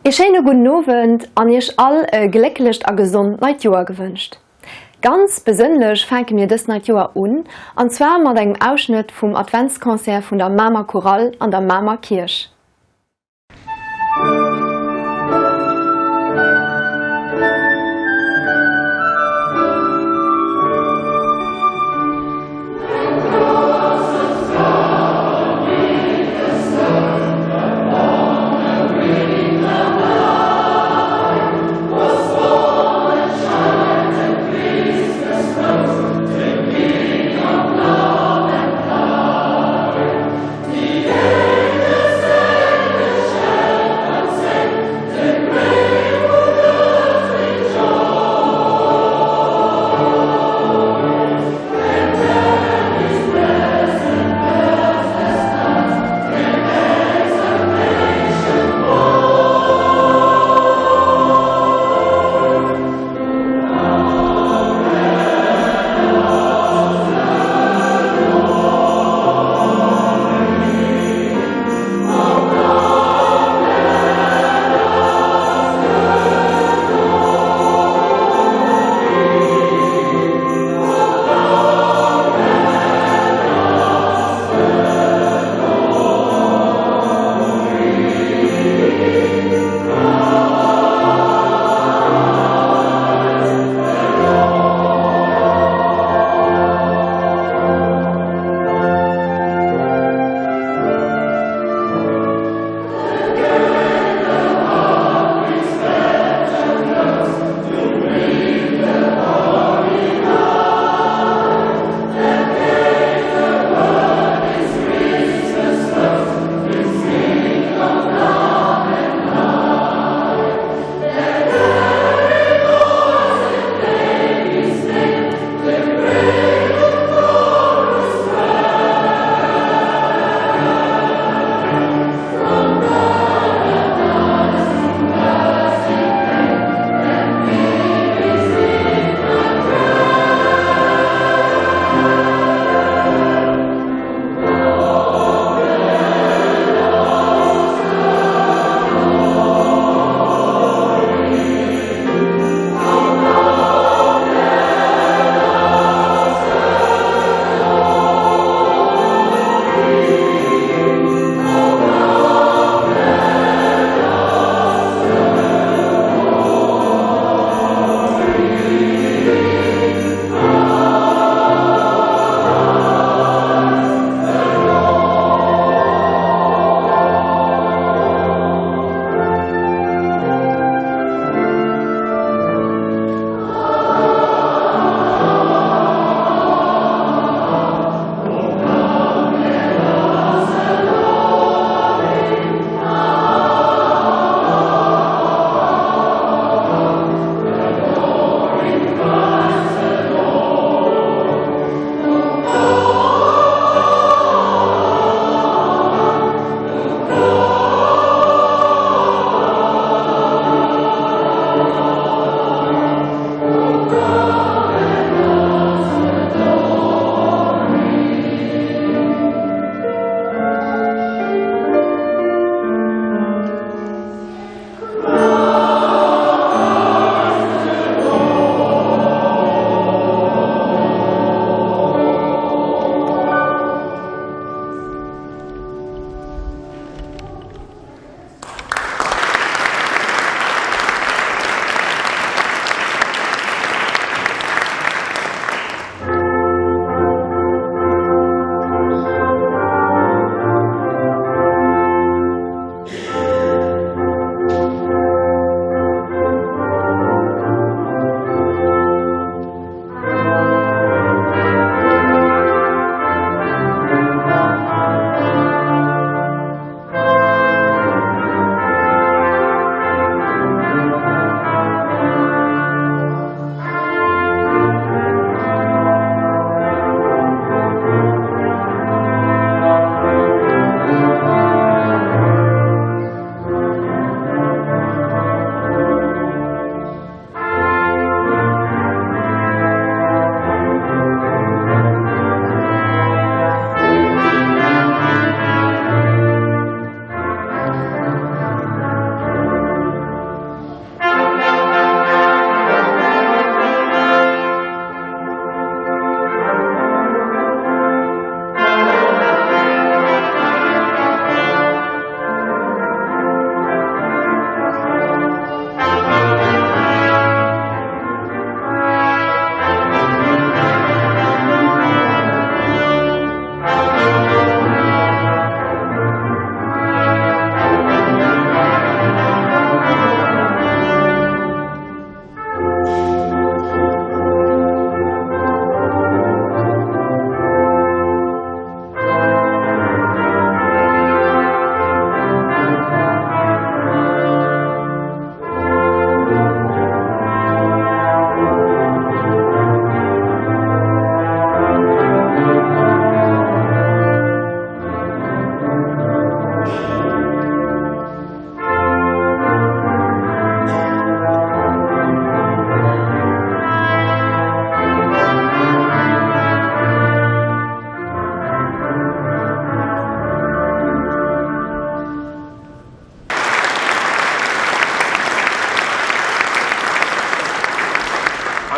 Ee schéine gudden Owend an Iech all e glécklecht a gesond neit Joer gewënscht. Ganz besënnlech fänke mir dëst neit Joer un, an zwar mat engem Ausschnëtt vum Adventsconcert vun der Mamer Chorale an der Mamer Kierch.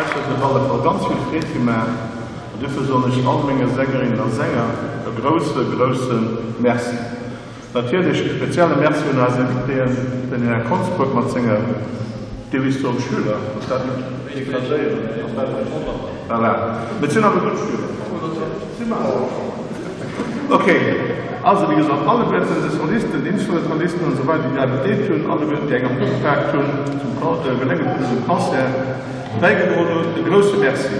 Eis huet et op alle Fall ganz vill Freed gemaach an duerfir soen ech all menge Sängerinnen a Sänger e grousse, grousse Merci. Natierlech e spezielle Merci un eis Invitéen, den Här Konsbruck mat senge, Dir wiisst soen Schüler, ass dat net deplacéieren, ass dat net? Voilà, mee et sinn awer gutt Schüler. Si mer awer. Ok, also wéi gesot, alleguerten de Solisten, den Instrumentalisten an esou weider, déi dra gedeelt hunn, alleguerten déi eng am ugepaakt hunn, zum Gelénge vun dësem Concert bäigedroen hunn, e grousse Merci.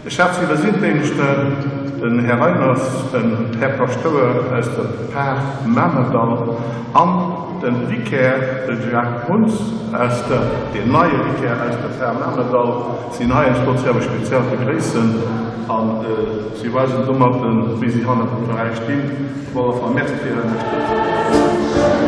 Ech hat ze iwwersinn, d'Éineschten, den Här Reimers, den Här Paschtouer aus der Par Mamerdall an de Vicaire, de Jacques Muntz aus der, deen neie Vicaire aus der Par Mamerdall sinn hei eng Spot Servus speziell begréissen an si weisen domatten, wéi si hannert dem Veräi stinn. Op alle Fall Merci fir Är Ënnerstëtzung.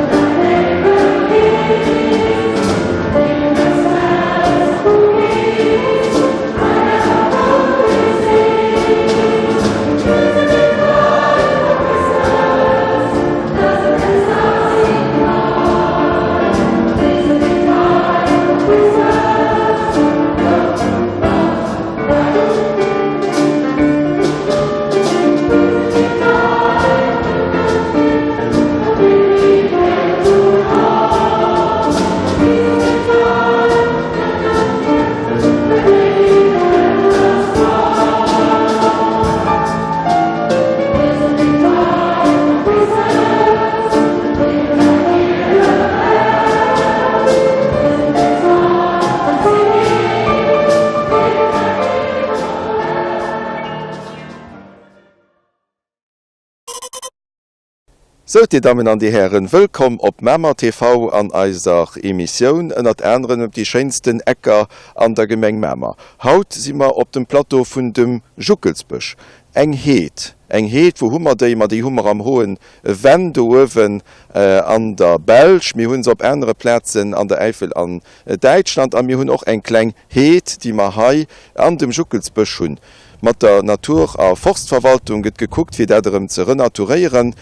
Sou, Dir Dammen an Dir Hären, wëllkomm op Mamer TV an eiser Emissioun ënnert anerem ëm déi schéinsten Ecker an der Gemeng Mamer. Haut si mer op dem Plateau vun dem Juckelsbësch. Eng Heed, eng Heed, wou hu mer déi? Ma déi hu mer am Hohen Venn do uewen an der Belsch. Mir hu se op anere Plazen an der Äifel an Däitschland a mir hunn och eng kleng Heed, déi mer hei an dem Juckelsbësch hunn. Mat der Natur a Forstverwaltung gëtt gekuckt, fir dat erëm ze renaturéieren.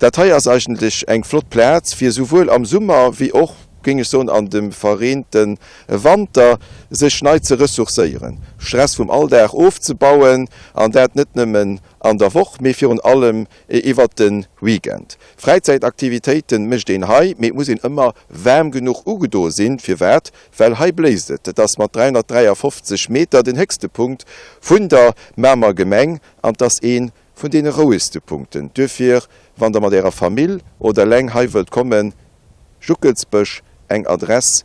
Dat hei ass eigentlech eng flott Plaz, fir souwuel am Summer wéi och, géing ech soen, an dem verreente Wanter sech nei ze ressourcéieren, Stress vum Alldag ofzebauen, an dat net nëmmen an der Woch, mee virun allem iwwert de Weekend. Fräizäitaktivitéiten mécht een hei, mee et muss een ëmmer waarm genuch ugedoe sinn. Firwat? Well hei bléist et. Et ass mat 353 Meter den héchste Punkt vun der Mamer Gemeng an 't ass ee vun deene rouegste Punkten. Duerfir, wann der mat ärer Famill oder eleng hei wëllt kommen, Juckelsbësch, eng Adress,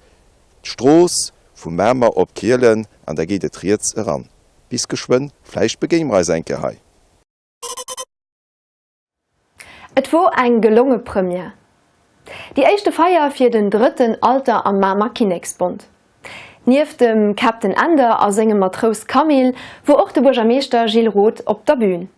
d'Strooss vu Mamer op Kielen an da geet et riets eran. Bis geschwënn, vläicht begéine mer eis eng Kéier hei. Et wor eng gelonge Première. Déi éischte Feier fir den drëtten Alter am Mamer Kinneksbond. Nieft dem Captain Änder a sengem Matrous Camille wor och de Buergermeeschter Gilles Roth op der Bühn.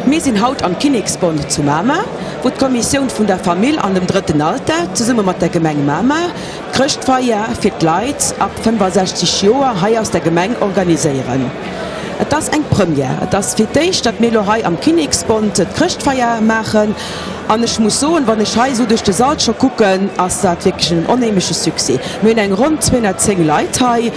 Mir sinn haut am Kinneksbond zu Mamer, wou d'Kommissioun vun der Famill an dem drëtten Alter zesumme mat der Gemeng Mamer d'Chrëschtfeier fir d'Leit ab 65 Joer hei aus der Gemeng organiséieren. Et ass eng Première, et ass fir d'éischt, datt mir elo hei am Kinneksbond d'Chrëschtfeier maachen an ech muss soen, wann ech hei esou duerch de Sall scho kucken, ass dat wierklech en onheemleche Succès. Mir hunn eng ronn 210 Leit hei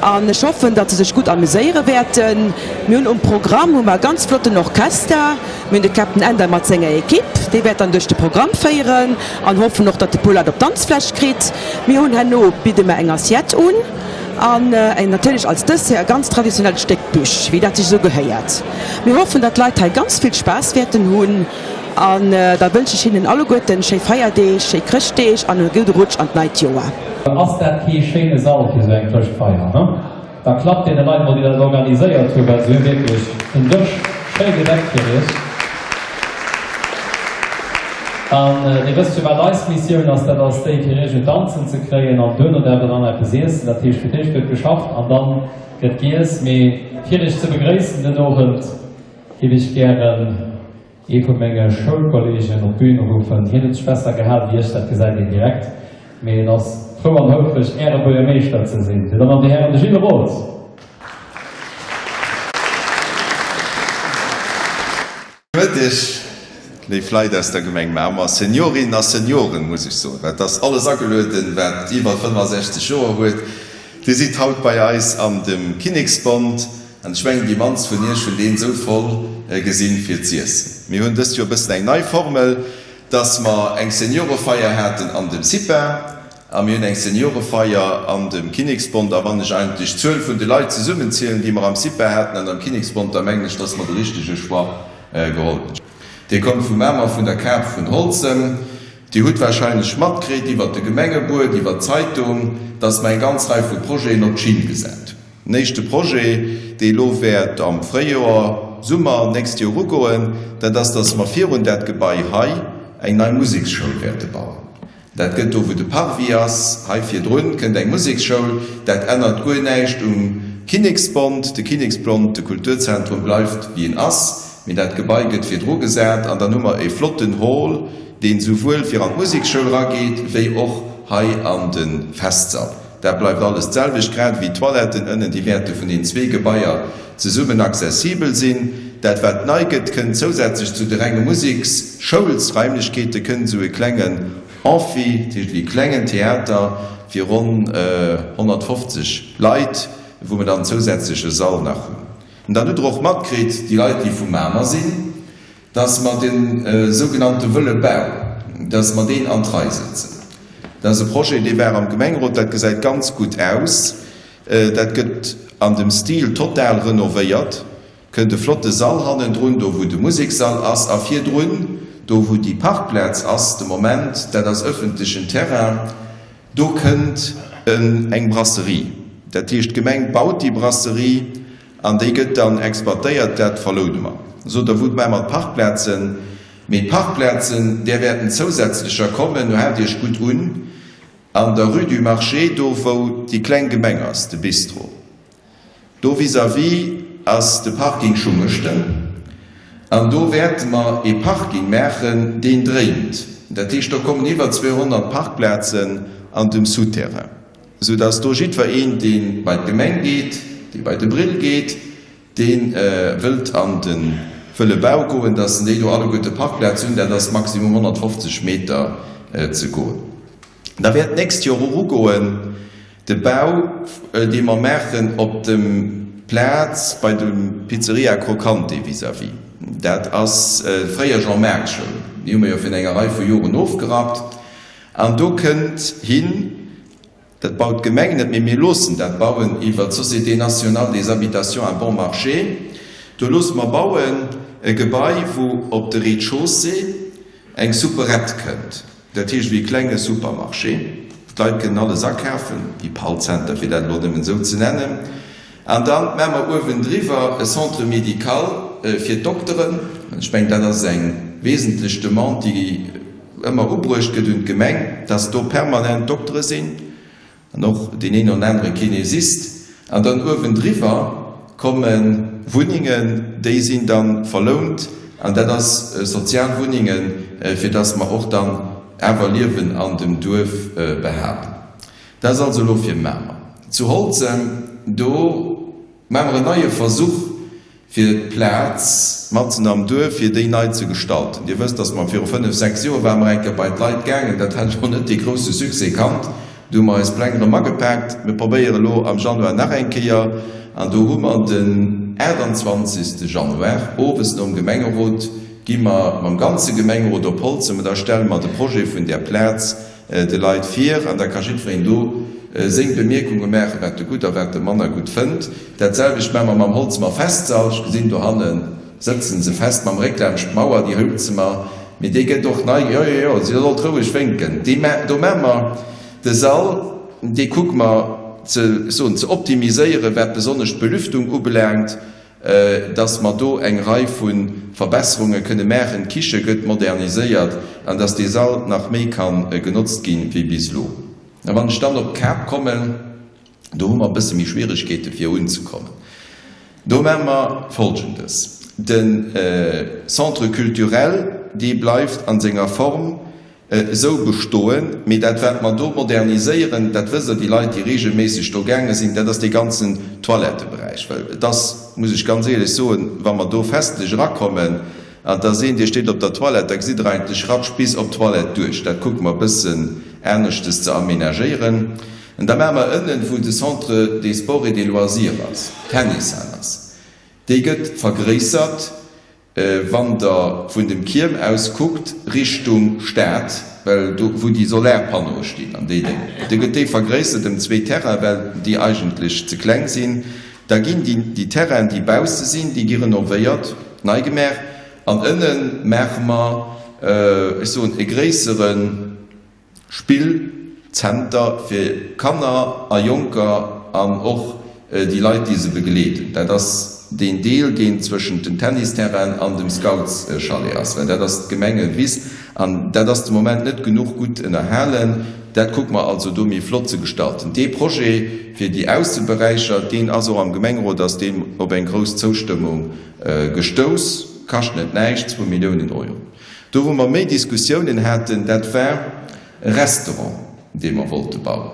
an ech hoffen, datt se sech gutt amuséiere wäerten. Mir hunn um Programm hu mer e ganz flotten Orchester. Mir hunn de Captain Änder mat senger Equipe, dee wäert dann duerch de Programm féieren an hoffen och, datt e puer Leit op d'Danzfläch kritt. Mir hunn herno bidde mer eng Assiette un an natierlech als Dessert e ganz traditionellt Stéck Bûche, wéi dat sech esou gehéiert. Mir hoffen, datt d'Leit hei ganz vill Spaass wäerten hunn an da wënsche ech hinnen alleguerten schéi Feierdeeg, schéi Chrëschtdeeg an e gudde Rutsch an d'neit Joer. Ass dat kee schéine Sall fir sou eng Chrëschtfeier, ne? Da klappt deene Leit mol, déi dat organiséiert hunn, well se hu wierklech den Dësch schéi gedeckt fir iech. An Dir wësst jo, wat eis Missioun ass, dat ass déi, fir Iech un d'Danzen ze kréien an duerno däerft Der dann eppes iessen. Dat heescht, fir d'éischt gëtt geschafft an dann gëtt giess. Mee fir Iech ze begréissen den Owend, géif ech gären ee vu menge Schoulkolleegen op d'Bün ruffen. Hien huet sech besser gehal wéi ech, dat gesäit een direkt. Mee en ass frou an houfreg, Äre Buergermeeschter ze sinn. Dir Dammen an Dir Hären, de Gilles Roth! Mëtteg, léif Leit aus der Gemeng Mamer, Seniorinnen a Senioren, muss ech soen, well et ass alles agelueden, wat iwwer 65 Joer huet. Dir sidd haut bei eis an dem Kinneksbond, an ech mengen, déi mannst vun Iech hunn deen esou voll gesinn fir z'iessen. Mir hunn dëst Joer e bëssen eng nei Formel, dass mer eng Seniorefeier haten an dem CIPA a mir hunn eng Seniorefeier an dem Kinneksbond. A wann ech eigentlech d'Zuel vun de Leit zesummenzielen, déi mer am CIPA haten an am Kinneksbond, da mengen ech, dass mer de richtege Choix geholl hunn. Dir kommt vu Mamer, vun der Kap vun Holzem. Dir hutt wahrscheinlech matkritt iwwert de Gemengebuet, iwwert d'Zeitung, dass mer eng ganz Rei vu Projeten op d'Schinn gesat hunn. Den éischte Projet, dee elo wäert am Fréijoer, Summer d'nächst Joer ugoen, dat ass, dass mer virun dat Gebai hei eng nei Museksschoul wäerte bauen. Dat gëtt do, wou de Parvis ass. Hei virdrun kënnt eng Museksschoul. Dat ännert guer näischt um Kinneksbond. De Kinneksbond, de Kulturzentrum bleift wéi en ass, mee dat Gebai gëtt virdru gesat an dann hu mer e flotten Hall, deen souwuel fir an d'Museksschoul erageet, wéi och hei an de Festsall. Dat bleift alles d'selwecht, grad ewéi d'Toiletten ënnen, déi wäerte vun den zwee Gebaier zesummen accessibel sinn. Dat wat nei gëtt, kënnt zousätzlech zu de renge Museksschoulsraimlechkeete kënnt esou e klengen Amphi, dat heescht ewéi e klengen Theater fir ronn 150 Leit, wou mer dann zousätzleche Sall nach hunn. Dann hutt Der och matkritt, déi Leit, déi vu Mamer sinn, dass mer de sougenannte wëlle Bau, dass mer deen an d'Rei sëtzen. Dat ass e Projet, dee war am Gemengerot, dat gesäit ganz gutt aus. Dat gëtt an dem Stil total renovéiert, kënnt e flotte Sall hannendrun, do wou de Musekssall ass, a virdrun, do wou déi Parkplaz ass de Moment, dat ass öffentlechen Terrain, do kënnt eng Brasserie. Dat heescht, d'Gemeng baut déi Brasserie An déi gëtt dann exploitéiert, dat verloune mer. Sot Der, wou maache mer d'Parkplazen? Mee d'Parkplazen, där wäerten zousätzlecher kommen, nu haalt Iech gutt un, an der Rue du Marché, do wou déi kleng Gemeng ass, de Bistro, do vis-à-vis ass de Parking Schummechten. An do wäerte mer ee Parking maachen, deen dréint. Dat heescht, do kommen iwwer 200 Parkplazen an dem Souterrain. Sou dass do jiddwer een, dee bei d'Gemeng geet, dee bei de Brill geet, dee wëllt an de wëlle Bau goen, dass en déi do alleguerte Parkplaz hunn. Dat ass maximum 150 Meter ze goen. Da wäert d'nächst Joer och ugoen de Bau, dee mer maachen op dem Plaz bei dem Pizzeria Crocante vis-à-vis. Dat ass fréier Jean Maartz Schoul. Déi hu mer jo virun enger Rei vu Joren ofgerappt. An do kënnt hin, dat baut d'Gemeng net, mee mir loossen dat bauen iwwer d'Société nationale des habitations à bon marché, do loosse mer bauen e Gebai, wou op de Rez-de-chaussée eng Supperette kënnt, dat heescht ewéi e klenge Supermarché, wou d'Leit kënnen alles akafen, wéi Pallcenter, fir dat elo nëmmen esou ze nennen. An da maache mer uewendriwwer e Centre médical fir d'Dokteren. Ech mengen, dat ass eng wesentlech Demande, déi ëmmer ubruecht gëtt un d'Gemeng, dass do permanent Doktere sinn an och deen een oder anere Kinesist. An dann uewendriwwer komme Wunnengen, déi sinn da verlount an dat ass sozial Wunnengen, fir dass mer och dann awer Liewen an dem Duerf behalen. Dat ass also elo fir Mamer. Zu Holzem, do maache mer en neie Versuch, fir d'Plaz matzen am Duerf, fir déi nei ze gestalten. Dir wësst, dass mer viru fënnef, sechs Joer ware mer eng Kéier bei d'Leit gaangen. Dat hat elo net dee grousse Succès kannt. Do hu mer eis Pläng erëm agepaakt. Mir probéiere elo am Januar nach eng Kéier. An do hu mer den 28. Januar, owes nom Gemengerot, gi mer mam ganze Gemengerot op Holzem an da stelle mer de Projet vun där Plaz de Leit vir an da ka jiddwereen do seng Bemierkunge maachen, wat e gutt a wat e manner gutt fënnt. Dat selwecht maache mer mam Holzemer Festsall. Ech gesinn, dohanne sëtzen se fest mam Réck laanscht d'Mauer, déi Holzemer, mee dee gëtt och nei. Jo, jo, jo, si sollt roueg wénken. Dee mä, do maache mer de Sall, dee kucke mer ze, ech soen, ze optimiséieren, wat besonnesch d'Belüftung ubelaangt. dass mer do eng Rei vu Verbesserunge kënne maachen, d'Kiche gëtt moderniséiert an dass dee Sall nach méi ka genotzt ginn wéi bis elo. A wann ech dann op d'Kap kommen, do hu mer e bësse méi Schwieregkeete fir unzekommen. Do maache mer Folgendes, De Centre culturel, dee bleift a senger Form esou bestoen, mee dat wat mer do moderniséieren, dat wësst Der, déi Leit déi regelméisseg do gaange sinn, dat ass dee ganzen Toiletteberäich, well et ass, muss ech ganz éierlech soen, wa mer do festlech erakommen an et ass een, dee steet op der Toilette, da gesitt Der eigentlech ratsch bis op d'Toilette duerch. Dat kucke mer e bëssen aneschtes ze aménagéieren. An da maache mer ënnen, wou de Centre des sports et des loisirs ass, d'Tennishal ass, déi gëtt vergréissert. Wann der vun dem Kierm aus kuckt Richtung Stad, well do wou déi Solarpannoe stinn an déi Déng, do gëtt déi vergréissert ëm zwee Terrainen, well déi eigentlech ze kleng sinn. Da ginn déi déi Terrainen, déi bausse sinn, déi gi renovéiert, nei gemaach an ënne maache mer, ech soen, e gréissere. Spillzenter fir Kanner a Jonker an och déi Leit, déi se begleeden. Dat ass deen Deel, deen zwëschent dem Tennisterrain an dem Scoutschalet ass, well dat ass d'Gemengewiss an dat ass de Moment net genuch gutt ënnerhalen. Dat kucke mer also do méi flott ze gestalten. Dee Projet fir déi Ausseberäicher, deen ass och am Gemengerot ass deen op eng grouss Zoustëmmung gestouss, kascht net näischt, zwou Milliounen Euro. Do wou mer méi Diskussiounen haten, dat war e Restaurant, dee mer wollte bauen.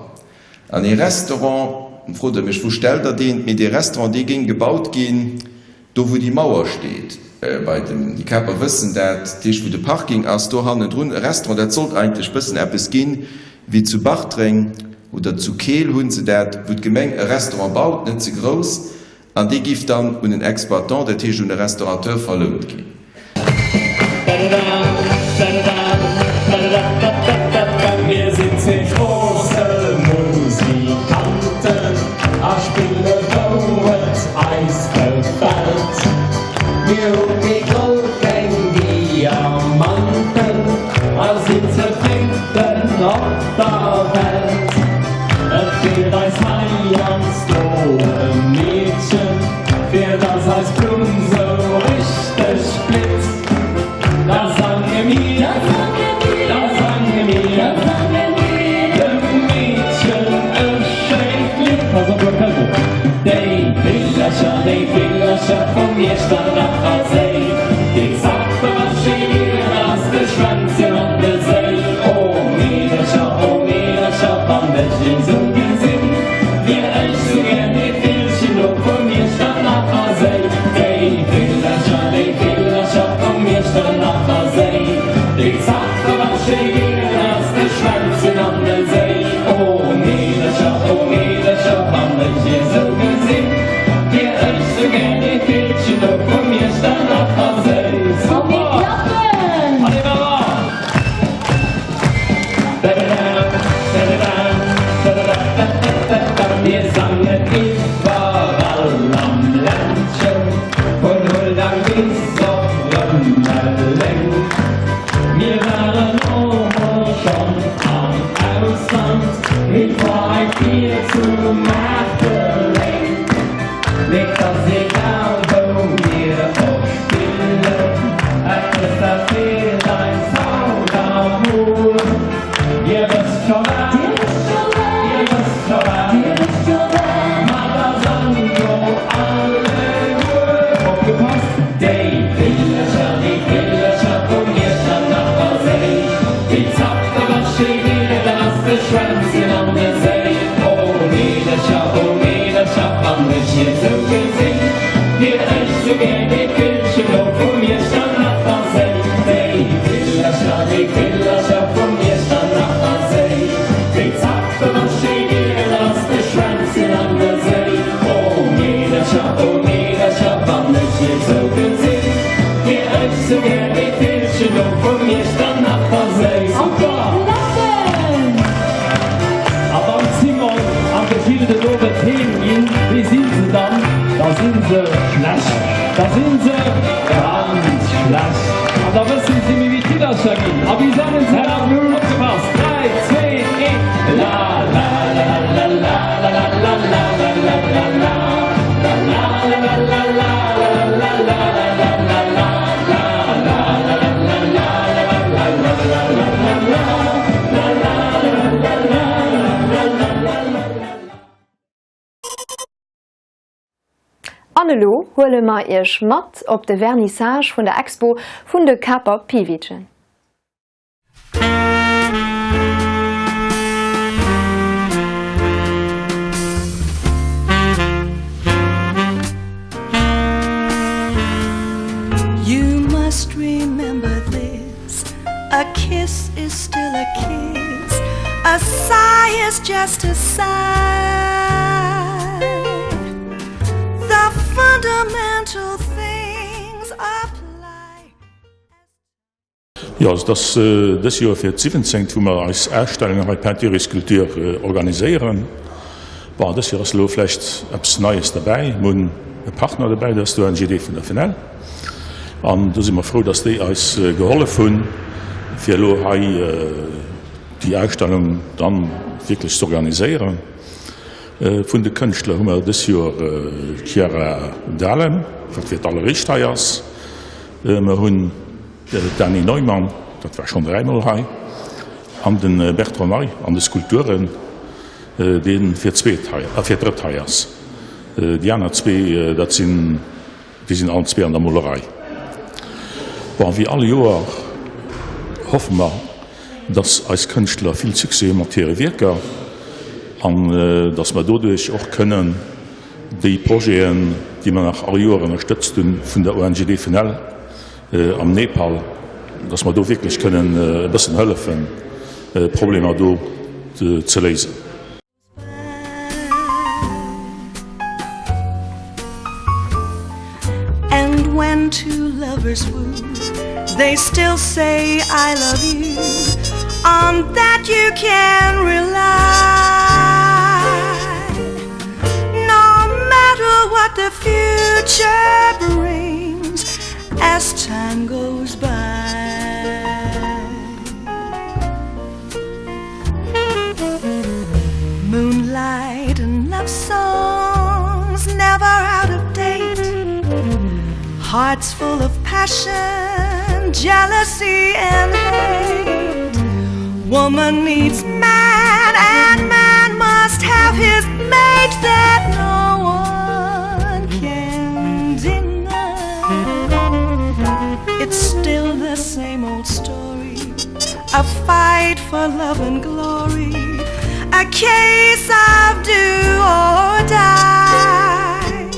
An ee Restaurant, frot Der mech, wou stellt Der deen? Mee dee Restaurant, dee géing gebaut ginn, do wou déi Mauer steet, bei den, déi Caper wëssen dat, dat heescht wou de Parking ass, do hannendrun e Restaurant. Dat sollt eigentlech bëssen eppes ginn wéi zu Bartreng oder zu Keel hu se dat, wou d'Gemeng e Restaurant baut, net ze grouss, An dee giff dann un en Exploitant, dat heescht un e Restaurateur verlount ginn. Mir sinn zwee Stroossemusikanten a spille wou et eis gefält. Mir hu kee Gold, keng Diamanten a sinn ze fréckten op der Welt. Et feelt eis heiansdo e Meedchen, fir dass eis Blumm sou richteg blitt. Da sange mir, da sange mir dem Meedchen e schéint Lidd. Pass op, lo kënnt et. Déi Villercher, déi Villercher vum Iechternacher Séi, déi zappe wat schéi wieren, ass de Schwänzchen an de Séi. O Meedercher, o Meedercher, wann ech déi sou gesinn, wier ech sou gär dee Villchen do vum Iechternacher Séi. Déi Villercher, déi Villercher vum Iechternacher Séi, déi zappe wat schéi wieren, ass de Schwänzchen an de Séi. O Meedercher, o Meedercher, wann ech déi sou gesinn, wier ech sou gär dee Villchen do vum Iechternacher Séi. Super! Allez, Maman! Mir sangen iwwerall am Ländchen, vun Huldang bis op Rëmeleng. Mir waren och mol schonn am Ausland, mee 't war hei vir zu Maarteleng. Mee 't ass egal wou mir och spillen, eppes dat feelt eis haut a muer. Dir wësst scho wat, dir wësst scho wat, ma da sangt lo alleguer. Opgepasst! Déi Villercher, déi Villercher vum Iechternacher Séi, déi zappe wat schéi wier, et ass de Schwänzchen an de Séi. O Meedercher, o Meedercher, wann ech hie sou gesinn, wier ech sou gär dee Villchen do vum Iechternacher Séi. Déi Villercher, déi Villercher vum Iechternacher Séi, déi zappe wat schéi wier, et ass de Schwänzchen an de Séi. O Meedercher, o Meedercher, wann ech hie sou gesinn, wier ech sou gär dee Villchen do vum Iechternacher Séi. Super! A wann d'Simone an de Gilles den Owend heem ginn, wéi sinn se dann? Da sinn se schlecht, da sinn se ganz schlecht. An da wëssen se méi wéi d'Villercher ginn. A wéi sangen se dann? Opgepasst, 3, 2, 1, La la la la la la la la la la la la la la la la la la. An elo huele mer iech mat op de Vernissage vun der Expo vun de Caper Piwitschen. You must remember this A kiss is still a kiss A sigh is just a sigh The fundamental things apply Jo, et ass dës Joer fir d'siwwenzéngt, wou mer eis Ausstellung hei Peinture et Sculpture organiséieren. Bon, dës Joer ass elo vläicht eppes Neies derbäi. Mir hunn e Partner derbäi, dat ass d'ONGD vun der FNEL. An do si mer frou, dass déi eis gehollef hunn, fir elo hei déi Ausstellung dann wierklech z'organiséieren. Vun de Kënschtler hu mer dës Joer d'Chiara Dahlem, wat fir d'alleréischt hei ass. Mer hunn d'Dany Neumann, dat war schonn dräimol hei, an de Bertrand Ney an de Skulpturen, dee fir d'zweet hei, fir d'drëtt hei ass. Déi aner zwee, dat sinn, déi sinn allen zwee an der Molerei. Bon, wéi all Joer hoffe mer, dass eis Kënschtler vill Succès hu mat hire Wierker an dass mer doduerch och kënnen déi Projeten, déi mer nach all Joer ënnerstëtzt hunn vun der ONGD FNEL am Nepal, dass mer do wierklech kënnen e bëssen hëllefen, Problemer do ze léisen. And when two lovers woo, they still say I love you. On that you can rely. No matter what the future brings as time goes by. Moonlight and love songs never out of date. Hearts full of passion, jealousy and hate. Woman needs man and man must have his mate that no one can deny. It's still the same old story, a fight for love and glory, a case of do or die.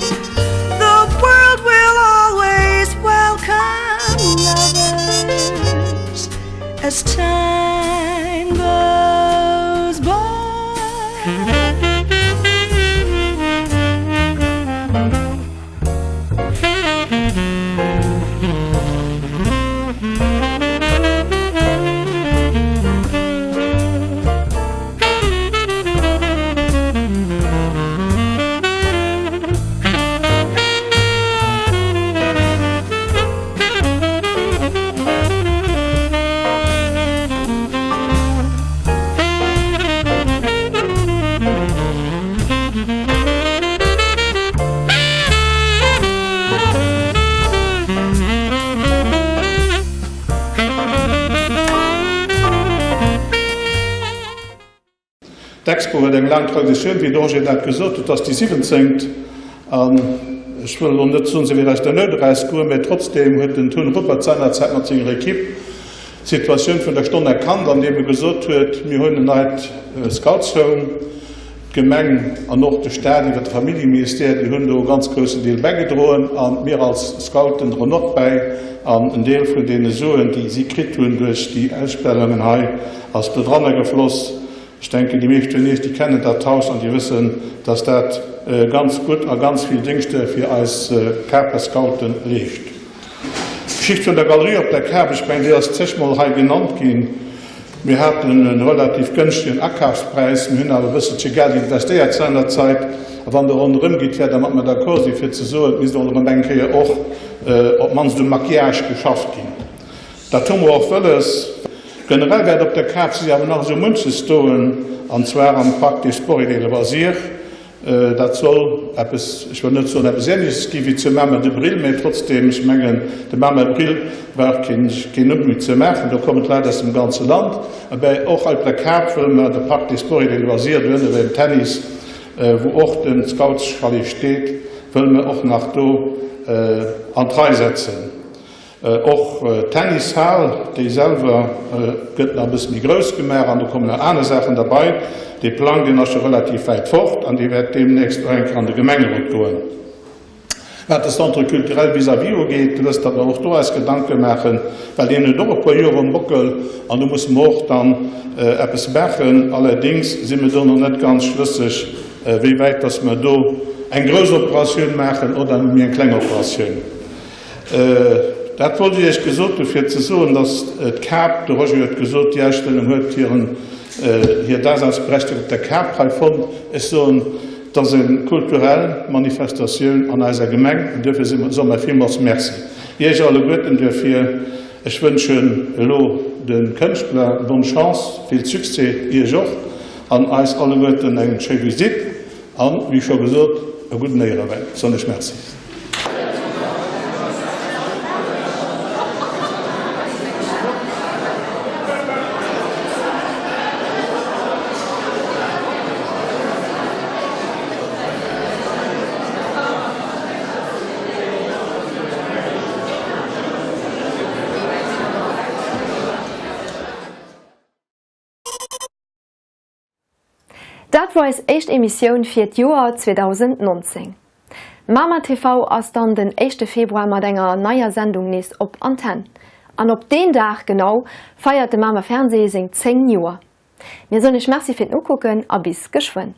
The world will always welcome lovers as time goes by. D'Expo huet eng laang Traditioun, wéi de Roger dat gesot huet, et ass déi siwwenzéngt. An ech wëll elo net soen, se wier aus der Nout erausgoen, mä trotzdeem huet den Tun Ruppert seinerzäit mat senger Equipe d'Situatioun vun der Stonn erkannt, andeem e gesot huet, Mir hunn en neit Scoutshome, d'Gemeng an och de Staat iwwer de Familljeministère, déi hunn do e ganz groussen Deel bäigedroen a mir als Scouten droen och bäi. An en Deel vun deene Suen, déi si kritt hunn duerch déi Ausstellungen hei, ass do dranner gefloss. Ech denken, déi meescht vun Iech, déi kennen dat Haus an déi wëssen, dass dat ganz gutt a ganz vill Déngschte fir eis Caper Scoute leescht. D'Geschicht vun der Galerie op der Kap, ech mengen, déi ass zegmol hei genannt ginn. Mir haten e relativ gënschtegen Akafspräis, mir hunn awer e bësselche Geld investéiert seinerzeit. A wann Der ronderëm gitt, wäert Der mat mer d'accord sinn, fir ze soen, et misst och erëm eng Kéier och op d'mannst um Maquillage geschafft ginn. Dat hu mer och wëlles. Generell wäert op der Kap sech awer nach esou munches doen, an zwar am Parc des Sports et des Loisirs. Dat soll eppes, ech wëll net soen eppes Ähnleches gi wéi zu Mamer de Brill, mä trotzdem, ech mengen, de Mamer Brill brauch keen, keen Numm méi ze maachen, do kommen d'Leit aus dem ganze Land. Abäi och hei op der Kap wëlle mer de Parc des Sports et des Loisirs, do ënne beim Tennis, wou och de Scoutschalet steet, wëlle mer och nach do an d'Rei setzen. Och d'Tennishal, déi selwer gëtt nach e bësse méi grouss gemaach an do kommen nach aner Saachen derbei. Dee Plang, deen ass scho relativ wäit fort an dee wäert deemnächst och eng Kéier an de Gemengerot goen. Wat de Centre culturel vis-à-vis ugeet, wësst Der, datt mer och do eis Gedanke maachen, well deen huet och e puer Joer um Bockel an do musse mer och dann eppes maachen. Allerdéngs si mir do nach net ganz schlësseg, wéi wäit datt mer do eng grouss Operatioun maachen oder méi eng kleng Operatioun. Dat wollt ech Iech gesot hu fir ze soen, datt d'Kap, de Roger huet gesot, déi Ausstellung huet hiren, hir Daseinsberechtigung op der Kap hei fonnt. Ech soen, et ass eng kulturell Manifestatioun an eiser Gemeng an duerfir si mer, soe mer villmools Merci Iech alleguerten duerfir. Ech wënschen elo de Kënschtler bonne Chance, vill Succès, Iech och an eis alleguerten eng schéi Visite. An, wéi scho gesot, e gudden Éierewäin. Besonnesch Merci. Dat wor eis éischt Emissioun fir d'Joer 2019. Mamer TV ass dann den éischte Februar mat enger neier Sendung nees op Antenn. An op deen Dag genau feiert de Mamer Fernseh seng 10 Joer. Mir soen iech Merci fir d'Nokucken a bis geschwënn.